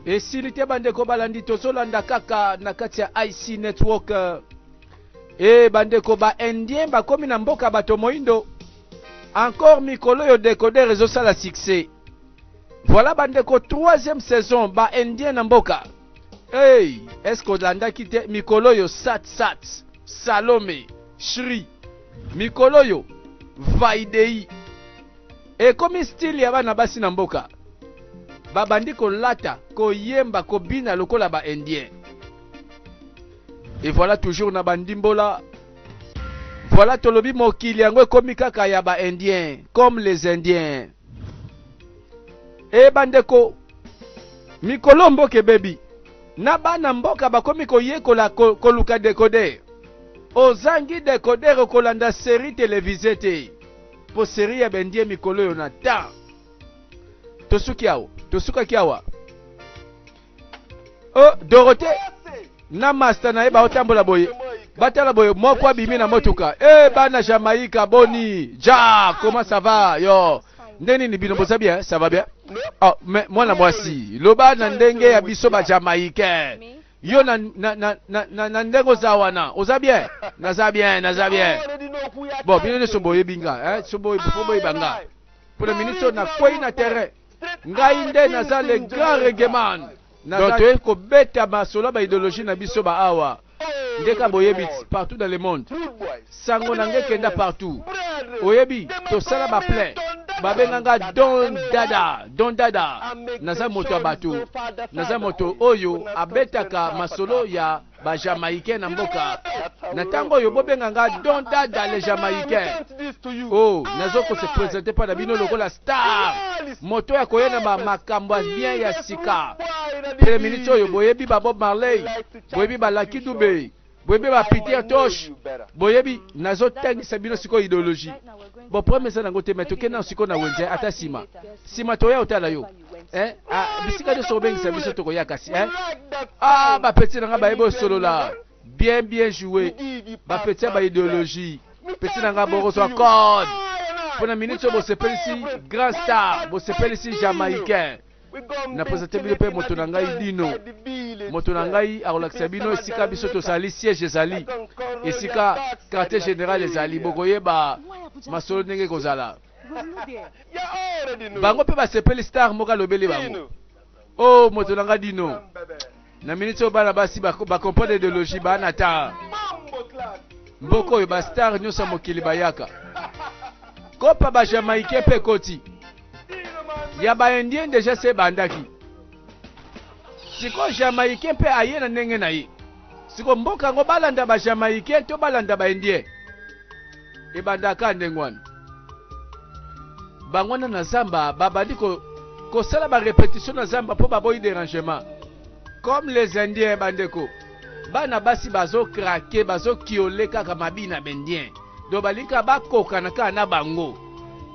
Esili te bandeko balandi, tozolanda kaka na kati ya IC Network. E bandeko ba indien bakomi na mboka bato moindo. Encore mikolo yo decoder ezosala succès. Voilà bandeko troisième saison ba indien na mboka. Hey, est-ce que olandaki te mikolo yo sat sat Salome Shri mikolo yo Vaidei Ekomi style ya bana basi na mboka. Babandi kolata, koyemba, kobina lokola ba indiens. Et voilà toujours na ba ndimbola. Voilà tolobi mokili yango ekomi kaka ya ba indiens, comme les indiens. E bandeko, mikolo mboka ebebi. Na bana mboka bakomi koyekola koluka decoder. Ozangi decoder okolanda serie televisee te. Po serie ya bendie mikolo oyo na temps. Tosuki awa, tosukaki awa. Oh, Dorothée na master na ye baotambola boye batala boye moko abimi na motuka e eh, bana Jamaïque boni ja comment ça va yo nde nini bino boza bien ça va bien oh, mais mwana mwasi loba na ndenge ya biso ba Jamaïcain Yo na, na, na, na, na, na ndenge oza wana oza bien naza bien naza bien bon bino nyonso boyebi nga eh? so boye, fo boyeba nga mpo na minute oyo nakwei na terrain ngai nde naza le grand reggaeman donc toyei kobeta masolo ya baidéologie na biso ba awa ndeka boyebi partout dans le monde sango na ngai ekenda partout oyebi tosala ba plein babenga nga don dada don dada naza moto ya bato naza moto oyo abetaka masolo ya ba jamaïcain na mboka na ntango oyo bobenga nga don dada le jamaïcain oh nazo ko se présenter mpa na bino lokola star moto ya koya na ba makambo ya bien ya sika pele minute oyo boyebi ba bob marley boyebi ba lucky dube Boyebi ba Peter Tosh, boyebi nazo tangisa bino sikoyo ideologie. Bon problème eza nango te mais tokende nanu sikoyo na wenze ata sima. Sima toya otala yo. Eh ah bisika nionso obengisa biso tokoya kasi eh. Ah ba petit na nga bayebi osolola. Bien bien jouer. Ba petit ya ba ideologie. Petit na nga bokozwa code. Pona minute oyo bosepelisi grand star, bosepelisi jamaïcain. Na presente bino pe moto na ngai Dino. Moto na ngai akolakisa bino esika biso tozali, siège ezali, esika quartier general ezali. Bokoyeba masolo ndenge ekozala. Bango pe basepeli star moko alobeli bango. Oh moto na ngai Dino. Na minute oyo bana basi ba, ba comprendre ideologie ba na ta mboka oyo ba star nyonso ya mokili bayaka. Kopa ba Jamaïcain pe ekoti. Ya ba indien deja se ebandaki. Sikoyo Jamaïcain pe aye na ndenge na ye. Sikoyo mboka yango balanda ba Jamaïcain to balanda ba indien? Ebandaka ndenge wana. Bango wana na zamba babandi ko kosala ba repetition na zamba po baboyi derangement. Comme les indiens bandeko. Bana basi bazo craquer, bazo kiole kaka mabina b'indien. Donc balingi kaka bakokana kaka na bango.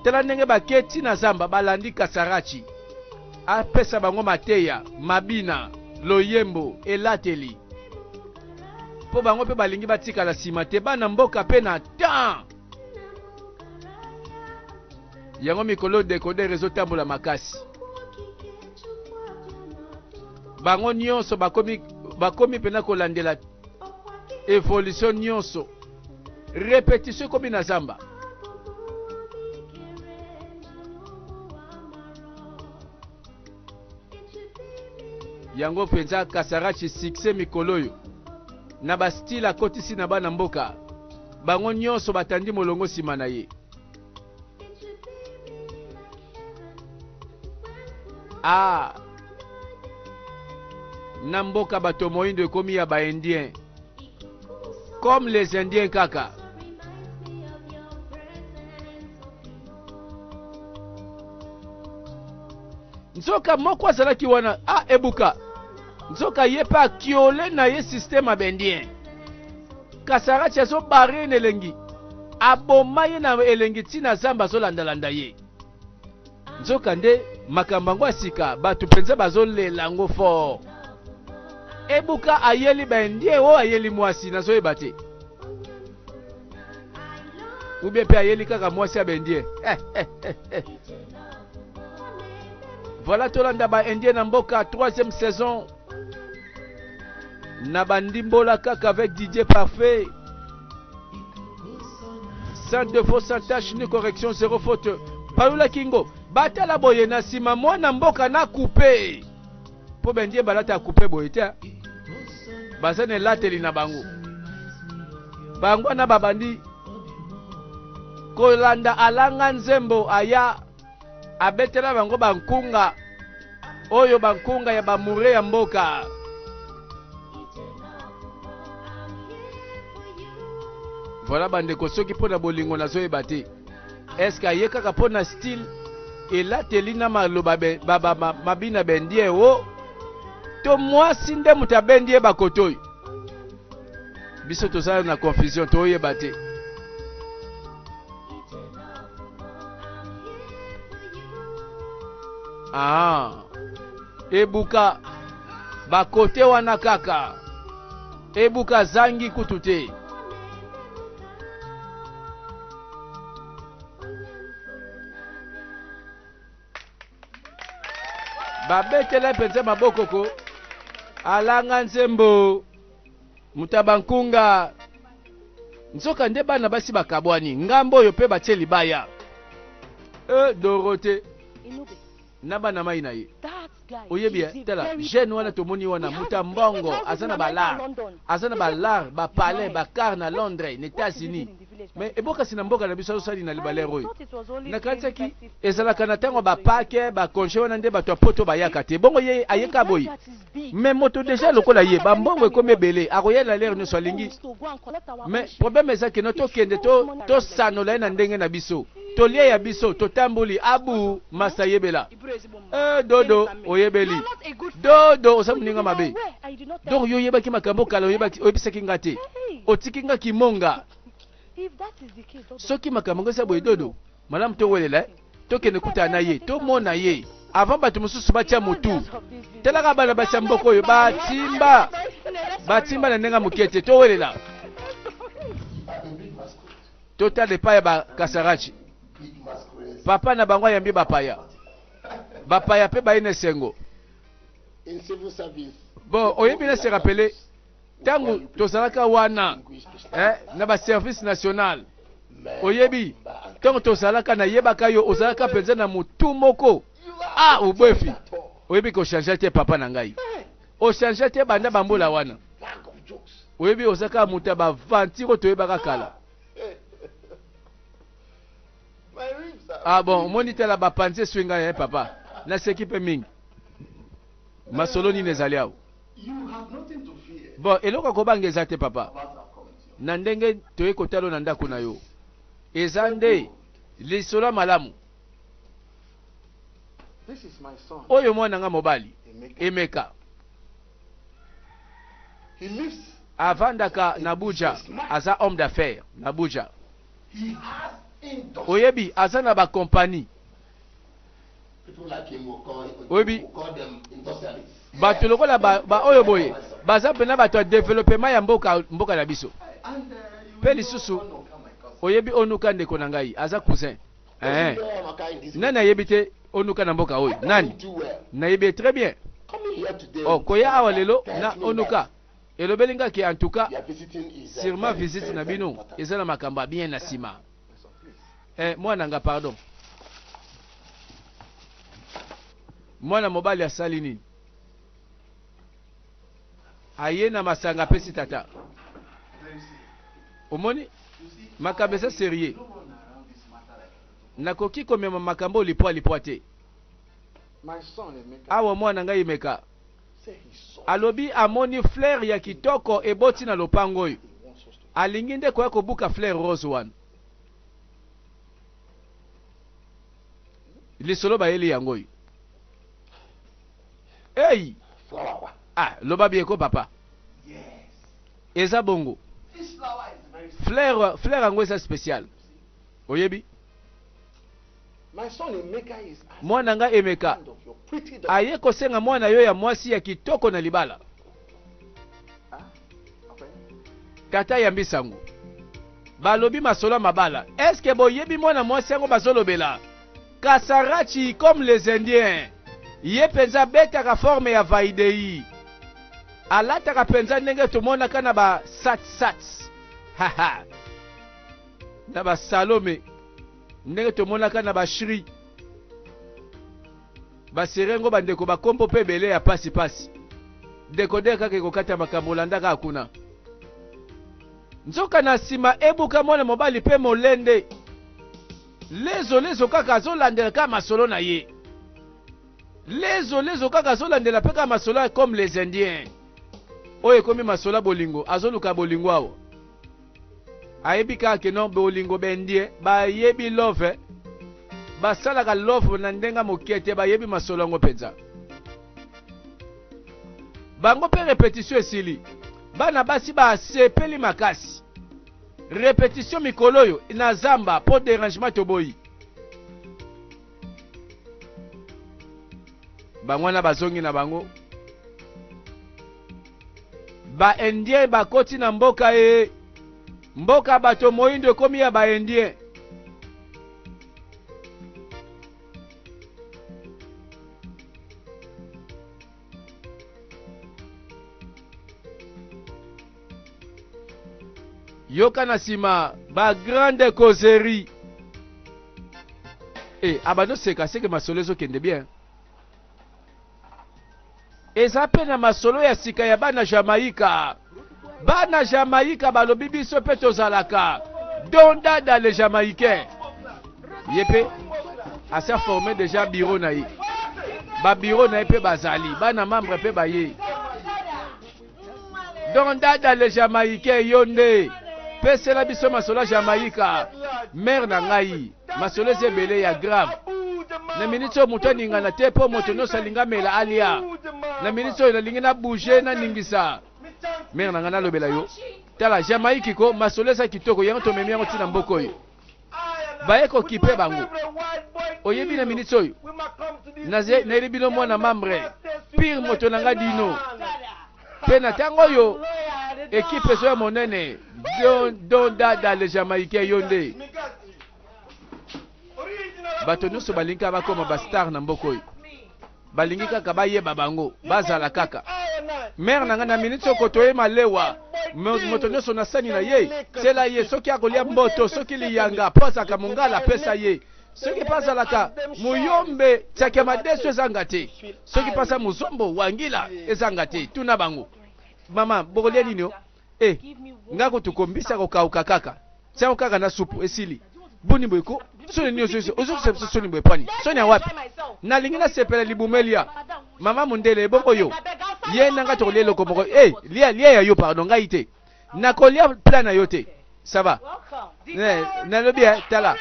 Tala ndenge bake ti na zamba balandi Kasarachi apesa bango mateya, mabina, loyembo, elateli. Po bango pe balingi batikala sima te, bana mboka pe na temps. Yango mikolo decoder ezotambola makasi. Bango nyonso bakomi bakomi pena kolandela evolution nyonso. Repetition ekomi na zamba. Yango penza Kasarachi succès mikolo oyo na ba style akotisi na bana mboka bango nyonso batandi molongo sima na ye. Ah na mboka bato moindo ekomi ya ba indien comme les indiens kaka. Nzoka moko azalaki wana ah ebuka nzoka ye pe akiole na ye système ya bendien kasarachi azo barre na elengi aboma ye na elengi ti na zamba azolandalanda ye nzoka nde makambo yango ya sika bato mpenza bazolela yango fort ebuka ayeli baindien oyo ayeli mwasi nazoyeba te ou bien mpe ayeli kaka mwasi ya baindien. Voilà tolanda ba indien na mboka troisième saison na bandimbola kaka avec Didier Parfait. Sans défaut, sans tâche, ni correction, zéro faute. Palula Kingo, batala boye na sima mwana mboka na coupe. Po bendie balata coupe boye te. Baza na elateli na bango. Bango na babandi kolanda alanga nzembo aya abetela bango bankunga oyo bankunga ya bamure ya mboka. Voilà bandeko, soki mpo na bolingo nazoyeba te eske aye kaka mpo na style elateli na maloba mabina bendie o to mwasi nde moto abendi ye bakoto oyo. Biso toza na confusion, toyeba te. Ah, ebuka bakote wana kaka ebuka zangi kutu te. Babetela mpenza maboko ko alanga nzembo mutaba nkunga. Nzoka nde bana basi bakabwani ngambo oyo mpe batie libaya. E Dorote na bana mai na ye oyebi eh, tala jeune wana tomoni wana moto ya mbongo aza na balar aza na balar bapalais bakar na Londres na États-Unis mais ebokasi na mboka na biso azosali na libalere oyo. Nakanisaki ezalaka na ntango bapake bakonge wana nde bato ya poto bayaka te, bongo ye ayeka boye. Mais moto deja lokola ye bambongo ekomi ebele akoyela lere nyonso alingi. Mais problème eza kino tokende tosanola ye na ndenge na biso, tolia ya biso totamboli abu masa yebela. Eh, dodo oyebeli dodo oza moninga mabe donc yo oyebaki makambo kala oyebisaki nga te otiki nga kimonga. Soki makambo yango eza boye dodo malamu towelela eh? Tokende kutana na ye tomona ye avant bato mosusu batia motu. Talaka bana basi ya mboka oyo batimba batimba na ndenge moke te. Towelela totala epai ya bakasarachi papa na bango ayambi bapaya bapaya mpe baye na esengo. Bon oyebi na se rappeler ntango tozalaka wana eh, na baservice national oyebi ntango tozalaka nayebaka yo ozalaka mpenza na motu moko ah obwefi oyebi kochange te papa na ngai ochange te banda bambola wana oyebi ozalaka moto ya baventure oyo toyebaka kala. Ah bon omoni tala bapanzi eswi ngai eh, papa naseki mpe mingi masolo nini ezali awa. Bon eloko ya kobanga eza te papa na ndenge toye kotalo na ndako na yo eza nde lisolo ya malamu. Oyo mwana nga mobali Emeka avandaka na Abuja, aza homme d'affaires na Abuja. Oyebi aza na ba compagnie. Oyebi bato lokola ba, ba oyo boye baza mpena bato ya developement ya mboka, mboka na biso. Mpe lisusu oyebi Onuka ndeko na ngai aza cousin eh. Nani ayebi te Onuka na mboka oyo? Nani? Nayebi ye très bien. Oh, koya awa lelo na Onuka elobeli nga ke en tout cas sûrement visite na bino eza na makambo ya bien na nsima. Eh, mwana nga pardon. Mwana mobali asali nini? Aye na masanga apesi tata. Omoni makambo eza serieux. Nakoki komema makambo oyo lipwa lipwa te. Awa mwana ngai Emeka alobi amoni fleur ya kitoko eboti na lopango oyo. Alingi nde koya kobuka fleur rose wana. Lisolo bayeli yango oyo. Hey! Ah, loba bien ko papa. Eza bongo. Fleur, fleur yango eza special. Oyebi? Mwana nga Emeka aye kosenga mwana yo ya mwasi ya kitoko na libala. Tata ayambi sango. Balobi masolo ya mabala. Est-ce que boyebi mwana mwasi yango bazolobela? Kasarachi comme les Indiens. Ye mpenza abetaka forme ya Vaidei. Alataka mpenza ndenge tomonaka na ba sat sats. Haha. Na ba Salome. Ndenge tomonaka na ba Shri. Ba serengo bandeko ba kombo mpe ebele ya pasi pasi. Decoder kaka ekokata makambo olanda kaka kuna. Nzoka na nsima ebuka mwana mobali mpe molende. Lezo lezo kaka azolandela kaka masolo na ye. Lezo lezo kaka azolandela mpe kaka masolo ya comme les Indiens. Oyo ekomi masolo ya bolingo, azoluka bolingo awa. Ayebi kaka ke non bolingo ba Indien bayebi love, basalaka love na ndenge moke te, bayebi masolo yango mpenza. Bango mpe repetition esili, bana basi basepeli makasi. Repetition mikolo oyo na zamba po derangement toboyi. Bango wana bazongi na bango. Ba Indiens bakoti na mboka e mboka bato moindo ekomi ya ba Indiens. Yoka na sima ba grande causerie. Eh, abando seka seke masolo ezokende bien. Eza pe na masolo ya sika ya bana Jamaïka. Bana Jamaïka balobi biso pe tozalaka. Don Dada le Jamaïcain. Ye pe asa formé déjà bureau na ye. Ba bureau na ye pe bazali, bana membre pe baye. Don Dada le Jamaïcain yo nde pesela biso masolo ya Jamaïka. Mère na ngai, masolo eza ebele ya grave. Na minute oyo moto aningana te mpo moto nyonso alingi amela alia. Na minute oyo nalingi na bouger naningisa. Mère na ngai nalobela yo. Tala Jamaïque ko masolo eza kitoko yango tomemi yango ti na mboka oyo. Baye kokipe bango. Oyebi na minute oyo nayebi bino mwana membre pire moto na nga dino mpe na ntango oyo ekipe ezo ya monene don, don dada le jamaïcain yo nde bato nyonso balingi kaka bakoma bastar na mboka oyo balingi kaka bayeba bango bazala kaka mare na ngai na miniti soko toye malewa moto nyonso na sani na ye tiela ye soki akolia mboto soki liyanga mpo azalaka mongala apesa ye soki mpe azalaka moyombe tiaka madesu ezanga te soki mpe aza mozombo wangila ezanga te tuna bango mama bokolia nini o e nga kutu kombisa kokauka kaka tiango kaka na supu esili boni boye ko soni nini ozo ozokisa biso soni boye pwani soni ya wapi nalingi nasepela libumelia mama mondele ebongo yo ye na ngai tokolia eloko moko e lia lia ya yo pardon ngai te nakolia plat na yo te ça va nalobi eh, tala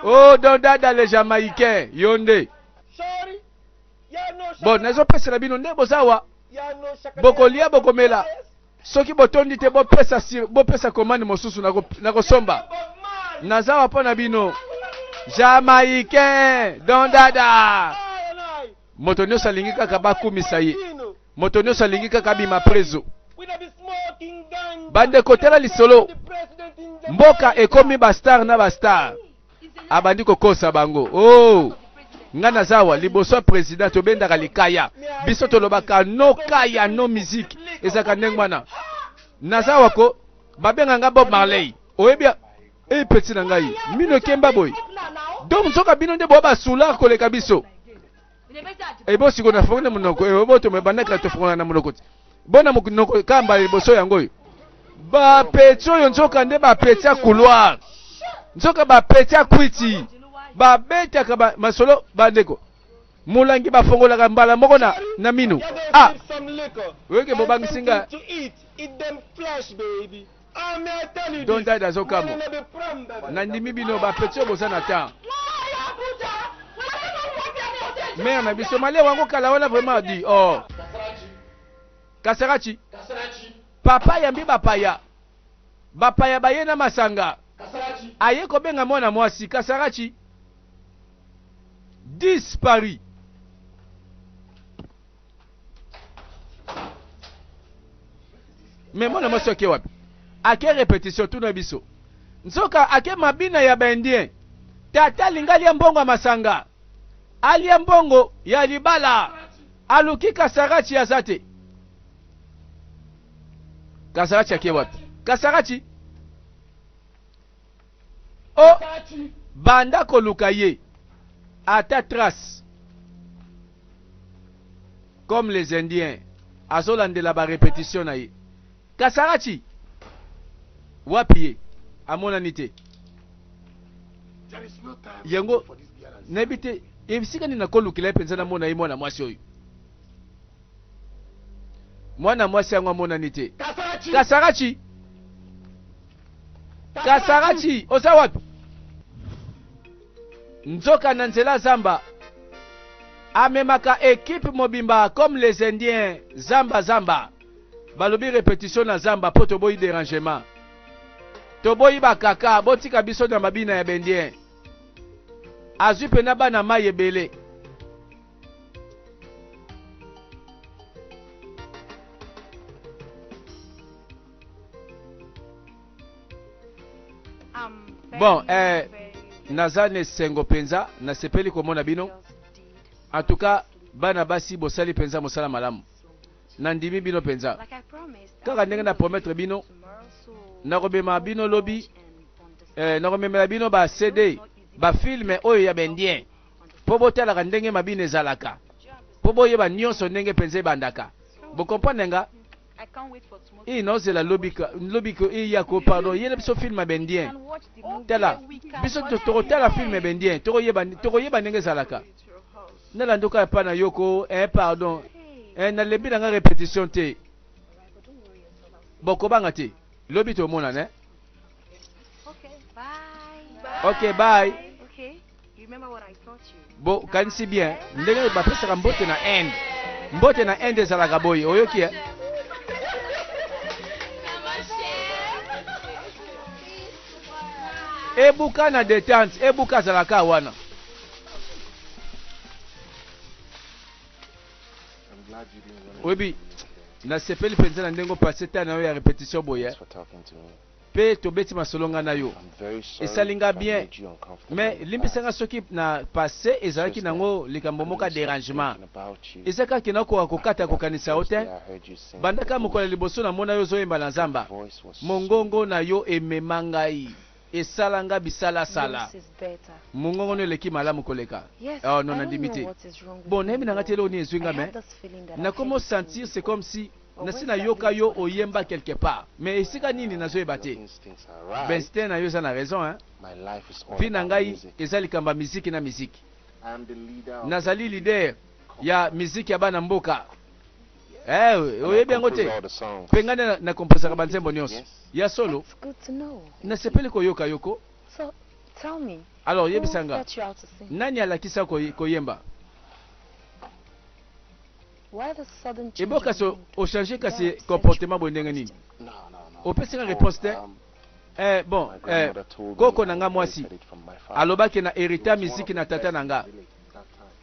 oh don dada le jamaïcain yo nde bon nazopesela bino nde bozawa bokolia bokomela Soki botondi te, bopesa, bopesa commande mosusu, nakosomba. Naza awa mpo na bino. Jamaïcain, Don Dada. Moto nyonso alingi kaka bakumisa ye. Moto nyonso alingi kaka abima prezo. Bandeko, tala lisolo. Mboka ekomi ba star na ba star. Abandi kokosa bango. Oh! Nga naza awa liboso ya president tobendaka likaya. Biso tolobaka no kaya no musique. Ezalaka ndenge wana. Naza awa ko babenga nga Bob Marley. Oyebi eh petit na ngai mino ekemba boye. Donc nzoka bino nde boa ba soulard koleka biso. Ebo siko na fongola monoko ebo to mebandaka to fongola na monoko te. Bona monoko kamba liboso yango oyo. Ba petit oyo nzoka nde ba petit ya couloir. Nzoka ba petit ya kwiti. Ba betaka ba masolo bandeko. Molangi bafongolaka mbala moko na, na minu. Ah! Oyeke bobangisi nga. Don Dada azokamwa. Nandimi bino ba petit oyo boza na temps. Mère na biso malewa yango kala wana vraiment dit oh. Kasarachi. Papa yambi bapaya. Bapaya baye na masanga. Aye kobenga mwana mwasi Kasarachi. Disparu. Mais mwana mwasi ake wapi? Ake repetition tuna biso. Nzoka ake mabina ya ba indien. Tata alingi alia mbongo ya masanga. Alia mbongo ya libala aluki kasarachi aza te. Kasarachi ake wapi? Kasarachi o banda koluka ye ata trace comme les indiens azolandela ba repetition na ye. Kasarachi wapi ye amonani te. Yango nayebi te esika nini nakolukela ye mpenza namona ye mwana mwasi oyo. Mwana mwasi yango amonani te. Kasarachi! Kasarachi, oza wapi? Nzoka na nzela zamba amemaka equipe mobimba comme les indiens zamba zamba. Balobi repetition na zamba po toboyi derangement. Toboyi ba kaka, botika biso na mabina ya b'indien. Azui pena bana mayi ebele. Bon, eh, naza na esengo mpenza, nasepeli komona bino. En tout cas, bana basi bosali mpenza mosala malamu. Nandimi bino mpenza. Kaka ndenge na promettre bino, nakobema bino lobi, eh, nakomemela bino ba CD, ba films oyo ya b'Indien mpo botalaka ndenge mabina ezalaka, mpo boyeba nyonso ndenge mpenza ebandaka. Bo comprendre nga? Ii naozela lobi lobi ko iya ko pardon yela biso film ya b'Indien. Tala biso tokotala film ya b'Indien, tokoyeba tokoyeba ndenge ezalaka. Nalanda oka epa na yo ko eh pardon eh nalembi na nga repetition te. Bon kobanga te lobi tomonana eh. Ok bye. Bo kanisi bien ndenge bapesaka mbote na Inde. Mbote na Inde ezalaka boye oyoki eh? Ebuka na detente, ebuka azalaka wana. Oyebi, nasepeli mpenza na ndenge opase temps na yo ya repetition boye. Pe tobeti masolo nga na yo. Esali nga bien. Mais limbisa nga soki na passe ezalaki nango likambo moko ya derangement. Eza kaka ke nakoka kokata kokanisa yo te. Banda kaka mokolo ya liboso namona yo ozoyemba na zamba, mongongo na yo emema ngai. Esala nga bisala sala. Mongongo no eleki malamu koleka. Oh non nandimi te. Bon nayebi na nga te eloko nini ezui nga mais nakomi o sentir c'est comme si nasi nayoka yo oyemba quelque part mais esika nini nazoyeba te. B'instinct na yo eza na raison hein. Vie na ngai eza likambo ya miziki na miziki. Nazali leader ya miziki ya bana mboka. Eh, oyebi yango te? Mpe ngai nde na composaka ba nzembo nyonso. Ya solo? Nasepeli koyoka yo ko. Alors yebisa nga, nani alakisa yo koyemba? Ebo kasi o changer kasi comportement boye ndenge nini? Opesi nga reponse te? Eh, bon, eh, koko na nga mwasi alobaki na herita miziki na tata na nga.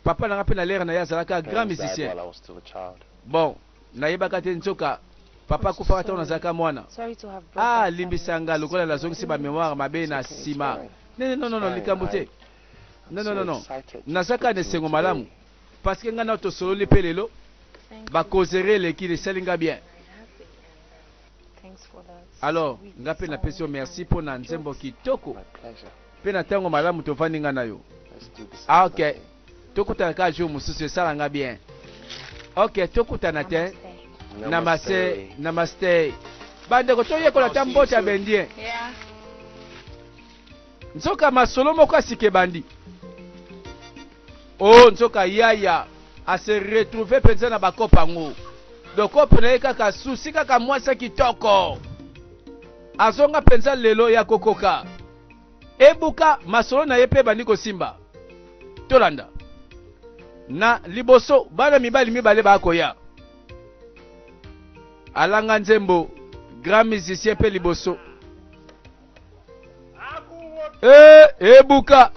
Papa na nga pe na l'heure na ye azalaka grand musicien. Bon, nayebaka te nzoka papa akufaka tango nazalaka mwana. Ah, limbisa nga lokola nazongisi ba memoire mabe na sima. Non, non, non, non, likambo te. Non, non, non, non. Naza kaka na esengo malamu. Parce que nga na yo tosololi pe lelo, ba causeries eleki, esali nga bien. Alors, nga pe napesi yo merci po na nzembo kitoko. Pe na tango malamu tovandi nga na yo. Ah ok, tokutana kaka jour mosusu esala nga bien. Ok, tokutana te. Namaste, namaste. Bandeko toyekola ata mbote ya bendien. Nzoka masolo moko ya sika ebandi. Oh nzoka yaya a se retrouver penza na ba coop yango. Donc coop na ye kaka souci kaka mwasi ya kitoko. Azonga penza lelo ya kokoka. Ebuka masolo na ye pe ebandi kosimba. Tolanda. Na liboso bana mibali mibale ba koya. Alanga nzembo grand musicien pe liboso. Eh, ebuka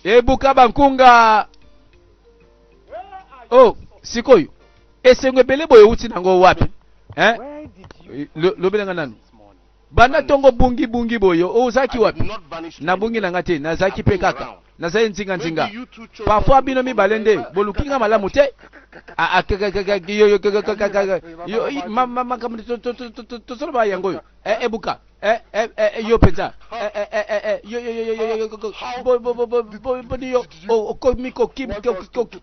ebuka bankunga oh sikoyo esengo ebele boye euti nango wapi hein? Lobela nga nanu banda ntongo bungi bungi boye ozalaki wapi? Nabungi na nga te, nazalaki mpe kaka. Nazali nzinga nzinga. Parfois bino mibale nde boluki nga malamu te. Makambo tozoloba yango oyo. Ebuka. Yo mpenza. Yo boni yo okomi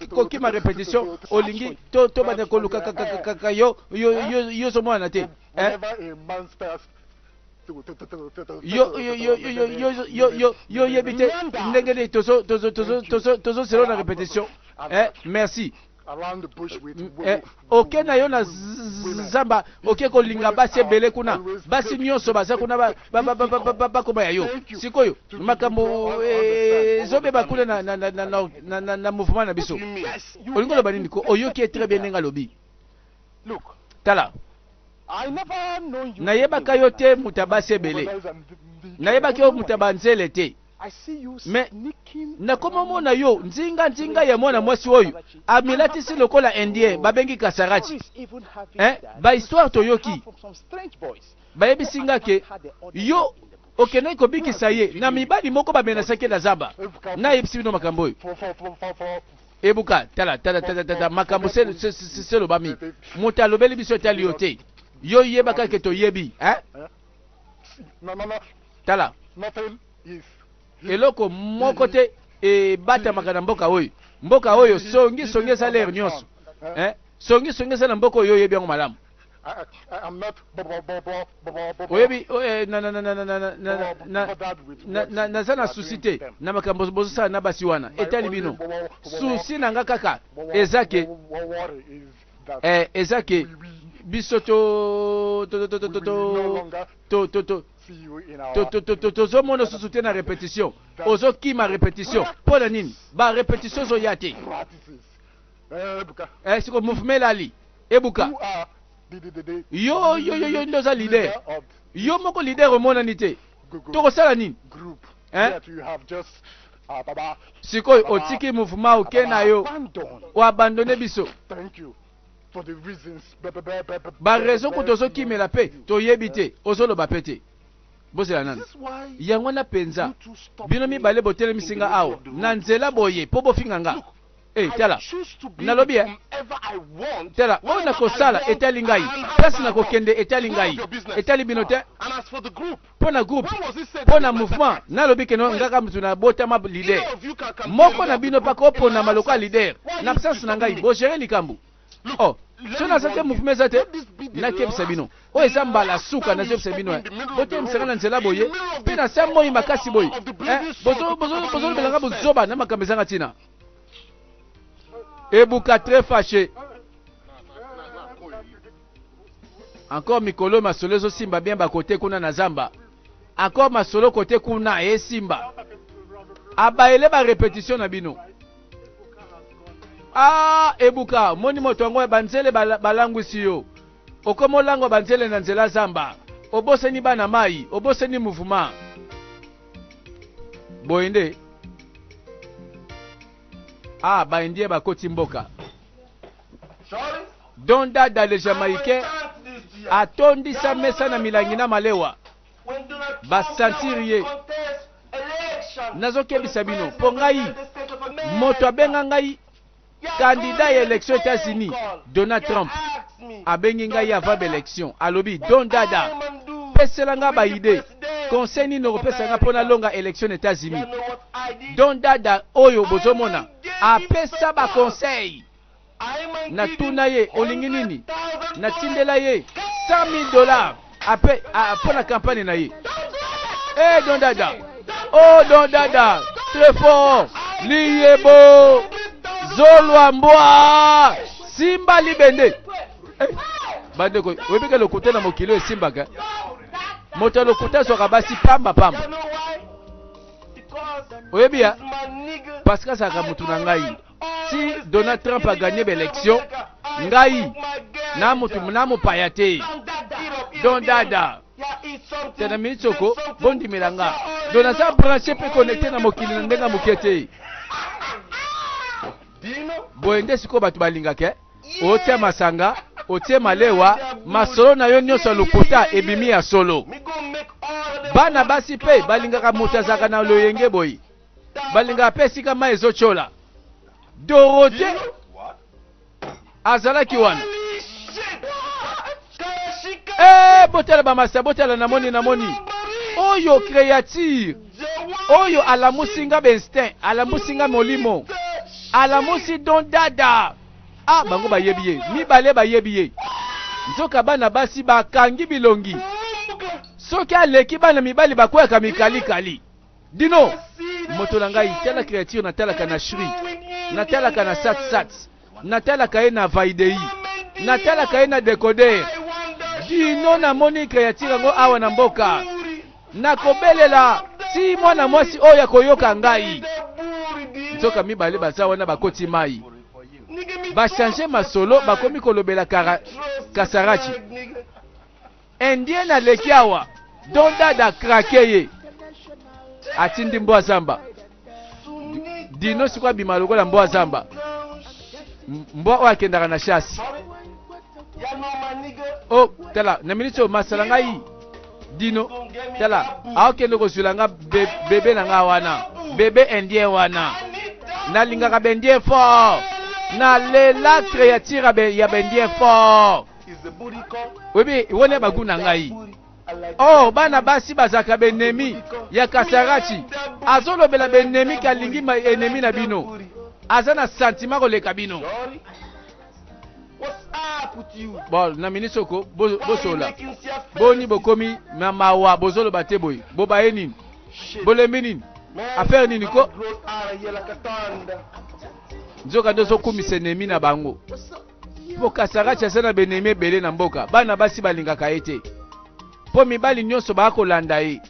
kokima repetition olingi tobanda koluka kaka yo yo ozomonana te. Yo yo yo yo yo yo yo yo oyebi te ndenge nini tozo tozo tozo tozo tozozela na repetition eh, merci eh, oke na yo na zamba oke kolinga basi ebele kuna basi nyonso baza kuna bakoma ya yo sikoyo makambo ezobeba kuna na, na, na, na, na, na, na mouvement na biso olingi oloba nini ko oyoki ye très bien ndenge alobi tala Nayebaka yo te moto ya basi ebele. Nayebaki yo moto ya banzele te. Mais nakomi omona yo nzinga nzinga ya mwana mwasi oyo amilatisi lokola indien babengi kasarachi. Hein? Ba histoire toyoki. Bayebisi nga ke yo okendaki kobikisa ye na mibali moko bamenasaki ye na zamba. Nayebisi bino makambo oyo. Ebuka, tala, tala, tala, tala, makambo se, se, se, se lobami. Moto alobeli biso etali yo te. Yo yeba kaka ke toyebi, hein? Tala. Eloko moko te ebatamaka na mboka oyo. Mboka oyo songi songi eza l'heure nyonso. Hein? Songi songi eza na mboka oyo oyebi yango malamu. Oyebi eh, na, na, na, na, na, na, na, na, na, na, naza na susi te na makambo bozosala na basi wana etali bino. Susi na nga kaka eza ke eh, eza ke biso to to to to to to to to to to to to tozomona susu te na repetition ozokima repetition mpo na nini ba repetition ezoya te eh, siko mouvement elali Ebuka. Yo yo yo yo nde oza leader. Yo moko leader omonani te. Tokosala nini? Hein? Sikoyo otiki mouvement oke na yo. O abandonner biso. Ba raison kutu ozokimela pe toyebi te. Ozoloba pe te. Bozela nanu. Yango wana penza bino mibale botelemisi nga awa na nzela boye po bofinga nga? Eh, tala, nalobi eh, tala, oyo nakosala etali ngai, place nakokende etali ngai, etali bino te. Mpo na groupe, mpo na mouvement, nalobi keno ngaka mutu na botama leader. Moko na bino pa koponama lokola leader na absence na ngai, bogere likambo. Oh, soki naza te mouvement eza te, nakebisa bino. Oyo eza mbala suka nazoyebisa bino eh. Botelemisa nga na nzela boye mpe na sa moi makasi boye eh, bozolobela nga bozoba na makambo ezanga ntina. Ebuka très fâché. Encore mikolo masolo ezosimba bien bakote kuna na zamba. Encore masolo kote kuna esimba. Abayele ba repetition na bino. Ah Ebuka, moni moto yango ya banzele balangwisi yo. Okomi olangwa banzele na nzela zamba. Obosani bana mayi, obosani mouvement. Boye nde. Ah, ba Indiens bakoti mboka. Don Dada le Jamaïcain atondisa mesa na milangi na malewa. Ba sentir ye. Nazokebisa bino mpo ngai moto abenga ngai candidat ya election Etats-Unis Donald Trump abengi ngai avant b'election alobi Don Dada pesela nga ba idee conseil nini okopesa nga mpo nalonga election na Etats-Unis Don Dada oyo bozomona apesa ba conseil natuna ye olingi nini natindela ye 100 000 dollars ape mpo na campagne na ye eh Don Dada oh Don Dada très fort liyebo zolwa mbwa simba libende eh, bandeko oyebi ke lokuta na mokili oyo esimbaka moto ya lokuta azwaka basi pamba pamba oyebi ya parce que azalaka motu na ngai Si Donald Trump a gagner ba election ngai na mutu na mopaya te don dada te na minute soko bondimela nga don naza branche mpe connecte na mokili na ndenge moke te boye nde sikoyo bato balingaka eh? otia masanga otie malewa masolo na yo nyonso ya lokuta ebimi ya solo bana basi mpe balingaka moto azalaka na loyenge boye. Balingaka mpe esika mai ezotyola. Dorothee azalaki wana. Eh, botala bamasa, botala, namoni, namoni oyo créature oyo alamusi nga bainstinct, alamusi nga molimo, alamusi don dada. Ah, bango bayebi ye, mibale bayebi ye. Nzoka bana basi bakangi bilongi, soki aleki bana mibali bakweyaka mikalikali. Dino moto na ngai, tala créature natalaka na shri, natalaka na sat sat, natalaka ye na vaidei, natalaka ye na decoder. Dino namoni créature yango awa na mboka, nakobelela ti mwana mwasi oyo akoyoka ngai. Nzoka mibale baza wana bakoti mai, bachange masolo, bakomi kolobela kara, kasarachi. Indien aleki awa don dada craque ye atindi mbwa zamba dino sikoyo abima lokola mbwa zamba mbwa oyo akendaka na chasse. Oh tala na minute oyo masala ngai dino tala aokende kozwela nga be, bebe na nga wana bebe indien wana nalingaka bendien fort nalela créature ya bendien fort. Oyebi wana bagu na ngai. Oh bana basi bazalaka benemi ya Kasarachi. Azolobela benemi ke alingi ma enemi na bino. Aza na sentiment koleka bino. Bon, na minute oko bosola. Boni bokomi na mawa bozoloba te boye. Bobaye nini? Bolembi nini? Affaire nini ko? Nzoka nde ozokumisa enemi na bango. Po Kasarachi aza na benemi ebele na mboka, bana basi balingaka ye te po mibali nionso ba kolanda ye.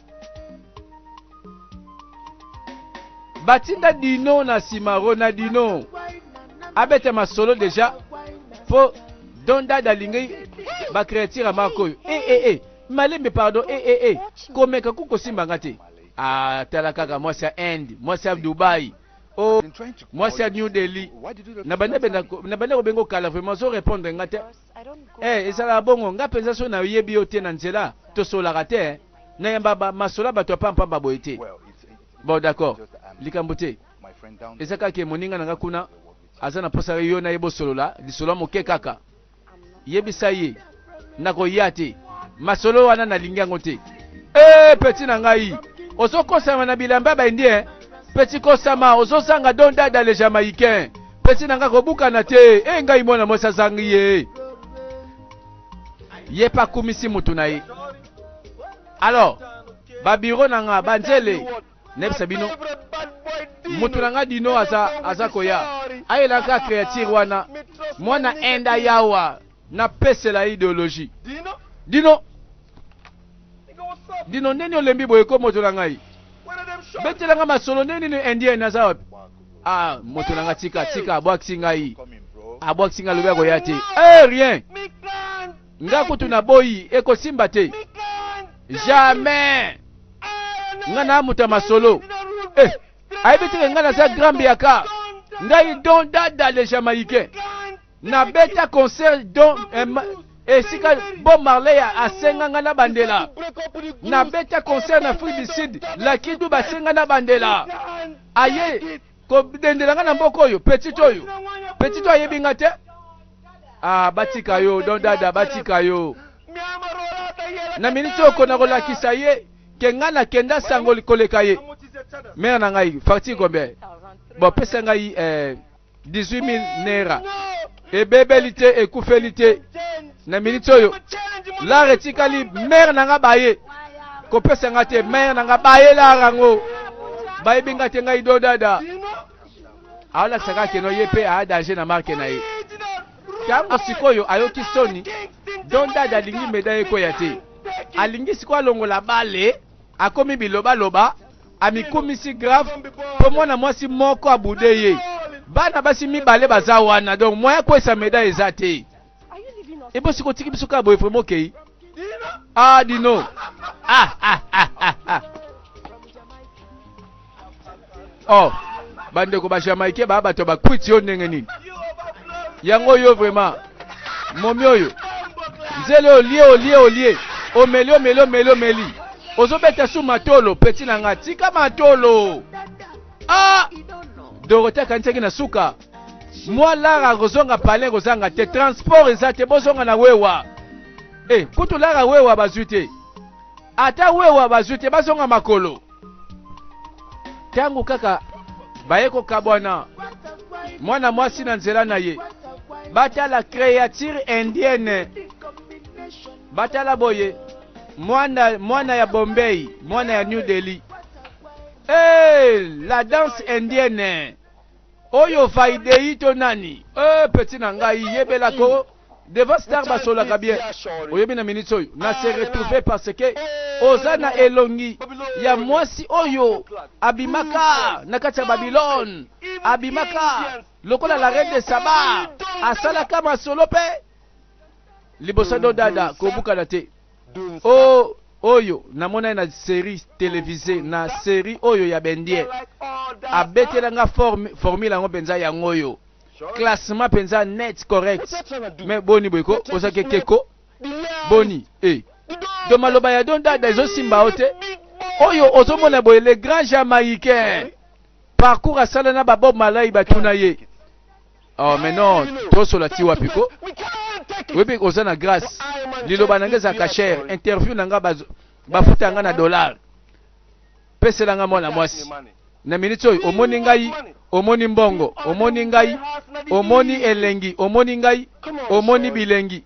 Batinda Dino na sima Ronaldinho abeta masolo deja po Don Dada alingi ba creature ya marque oyo. Eh eh eh malembe pardon eh eh eh komeka ku kosimba nga te. Ah tala kaka mwasi ya Inde, mwasi ya Dubai. Oh mwasi ya New Delhi na banda benda na banda kobenga kala vraiment ozo répondre nga te. Eh ezalaka bongo nga penza so na yebi yo te na nzela tosolaka te eh. Na yamba ba masolo ya bato ya pamba pamba boye te. Bon d'accord likambo te eza kaka ke moninga na nga kuna aza na posa yo na ye bosolola lisolo ya moke kaka. Yebisa ye nakoya te masolo wana nalingi yango te. Eh petit na ngai ozokosama na bilamba ya ba indien petit kosama ozozanga don dada le jamaïcain petit na ngai kobukana te e ngai mwana mwasi azangi ye ye pe akumisi mutu na ye alors ba bureau na nga banzele Nayebisa bino mutu na nga dino aza aza koya ayela ka creature wana mwana Inde ayawa na pesela ye ideologie dino dino ndeni olembi boye ko moto na ngai betela nga masolo ndenge nini indien aza wapi ah moto na nga tika tika abwakisi ngai abwakisi ngai alobi akoya te eh rien nga kutu naboyi ekosimba te jamais nga na moto ya masolo eh, ayebi te nga naza grand biaka ngai don dada le jamaïcain nabeta concert don eh, esika Bob Marley asenga nga na bandela nabeta concert na Afrique du Sud Lakidu basenga na bandela aye kodendela nga na mboka oyo petit oyo petit oyo ayebi nga te ah batika yo don dada batika yo na miniti oyo kona kolakisa ye ke ngai nakenda sango koleka ye mare na ngai facture combien bon pesa ngai eh, 18000 naira ebebeli te ekufeli te na miniti oyo lar etikali mare na ngai baye kopesa ngai te mare na ngai baye lar yango bayebi ngai te ngai dodada aolakisa kaka keno ye mpe aa danger na marke na ye Tango sikoyo ayoki soni, Don Dada alingi medaille ekweya te. Alingi sikoyo alongola bale, akomi biloba loba, amikumisi grave po mwana mwasi moko abude ye. Bana basi mibale baza wana donc moyen akweyisa medaille eza te. Ebo sikoyo otiki biso kaka boye vraiment okeyi? Ah Dino! Ah ah ah ah ah! Oh, bandeko ba Jamaïcain ba bato ba kwiti yo ndenge nini? Yango yo vraiment momi oyo nzele olie olie olie omeli omeli omeli omeli ozobeta su matolo petit na nga tika matolo. Ah, Dorothée akanisaki na suka mwa lara akozonga palin, kozanga te, transport eza te, bozonga na wewa. E kutu lara wewa bazwi te, ata wewa bazwi te, bazonga makolo. Ntango kaka baye kokabwana, mwana mwasi na nzela na ye, batala créature indienne, batala boye, mwana, mwana ya Bombay, mwana ya New Delhi. Hey, la danse indienne oyo Vaidei to nani? Eh, petit na ngai, yebelako devant star basolaka bien. Oyebi, na minute oyo na se retrouver parce que oza na elongi ya mwasi oyo abimaka na kati ya Babylone, abimaka lokola la reine de Saba, asalaka masolo mpe liboso do dada kobukana te. O oyo namona ye na série télévisée, na série oyo ya bendie, abetelanga formule yango mpenza, yango oyo classement mpenza net, correct. Mais boni boye ko ozaki ekeko boni e do maloba ya don dada ezosimba yo te. Oyo ozomona boye, le grand Jamaïcain, parcours asala na babob Malai, batuna ye. Oh, mais non, tosola ti wapi ko? Oyebi oza na grâce, liloba na nga ezalaka cher, interview na nga bafuta nga na dollar. Pesela nga mwana mwasi na miniti oyo. Omoni ngai, omoni mbongo, omoni ngai, omoni elengi, omoni ngai, omoni bilengi.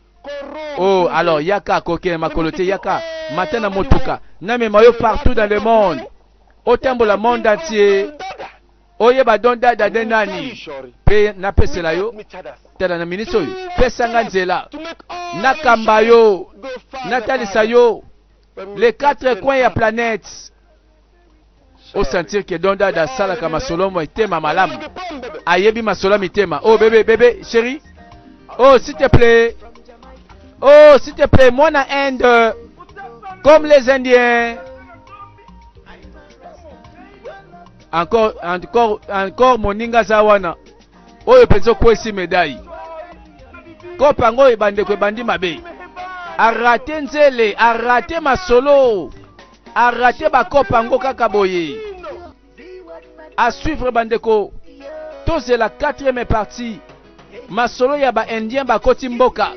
Oh, alors yaka, kokende makolo te, yaka, mata na motuka, namema yo partout dans le monde, otambola monde entier, oyeba don dada nde nani mpe napesela yo. Tala, na miniti oyo, pesanga nzela nakamba yo, natalisa yo les quatre coins ya planète, osentir ke don dada asalaka masolo mitema malamu, ayebi masolo ya mitema. Oh bébé, bébé chéri, oh s'il te plaît, oh s'il te plaît, mwana Inde comme les Indiens. Encore, encore, encore, moninga aza wana oyo mpenza okwesi médaille. Kope yango oyo, bandeko, ebandi mabe. Arate nzele, arate masolo, arate bakope yango kaka boye. À suivre, bandeko, tozela quatrième partie, masolo ya baindien bakoti mboka,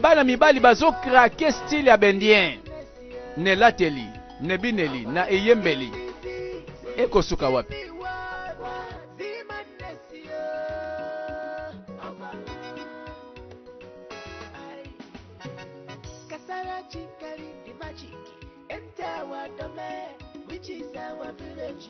bana mibali bazokrake style ya baindien na elateli, na ebineli, na eyembeli. Ekosuka wapi? Kasara Chikari, the magic, enter our domain, which is our village.